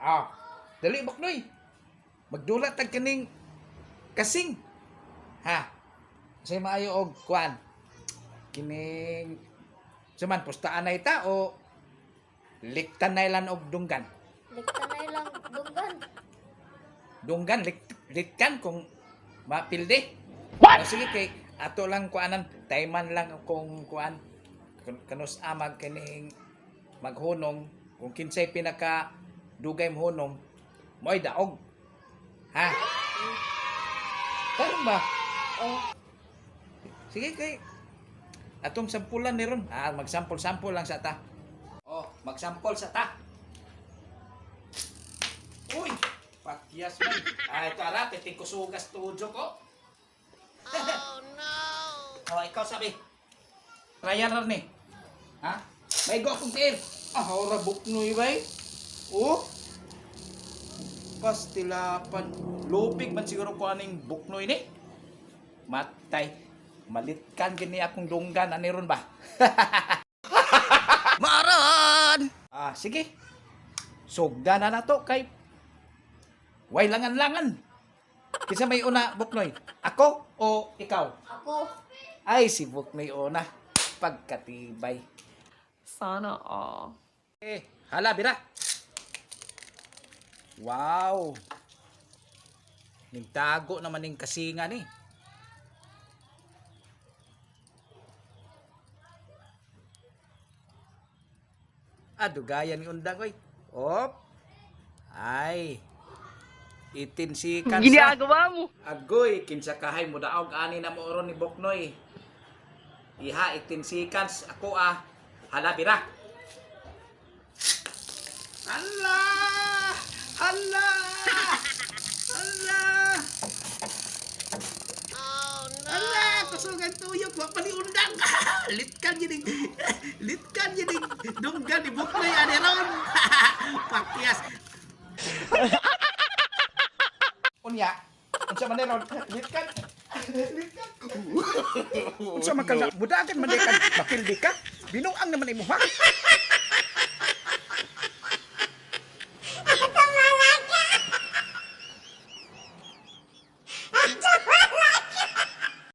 Ah, dali, Buknoy. Magdula tag kaning kasing. Ha? Kasi maayo og kuan. Kining Suman, pustaan na ita o liktan na ilan og dunggan? Likta na ilang dunggan. Dunggan, liktan kung mapildi. What? O, sige kay ato lang kuanan, tayman lang kung kuan kanus amag kining maghunong kung kinsay pinaka dugay mohunong mo'y daog. Ha? Karon ba? Oh, Sige kay atong sampulan ni ron. Ah, magsampol-sampol lang sa ta. Oh, magsampol sa ta. Uy, pakyas man. Ah, ito ara, titing kusugas tujo ko. Oh no. Oh, ikaw sabi. Ryan ron ni. Ha? May go akong tiil. Ah, ora buknoy bay. Oh. Pastilapan. Lupig man siguro ko aning buknoy ni. Matay. Malitkan gini akong dunggan ani ron ba? Maron! Ah, sige. Sugda na nato kay way langan-langan. Kinsa may una, Buknoy? Ako o ikaw? Ako. Ay, si Buknoy una. Pagkatibay. Sana all. Eh, hala, bira. Wow. Nagtago naman ning kasinga ni. Ah, dugayan ni undang oy. Op. Ay. Itinsikan sa. Ginagawa mo! Agoy, kinsa kahay mo daog ani na mo oron ni Boknoy. Iha itinsikans ako ah. Hala bira. Hala! Hala! Hala! Oh no! Hala, kusugan tuyok wa pa ni undang. Litkan yun litkan yun dunggan ni Boknoy ani ron. Pakyas. Unya, unsa man ni ron? Litkan. Litkan. Unsa man ka na? Budagan man di ka. Makildi ka. Binuang naman imo ha.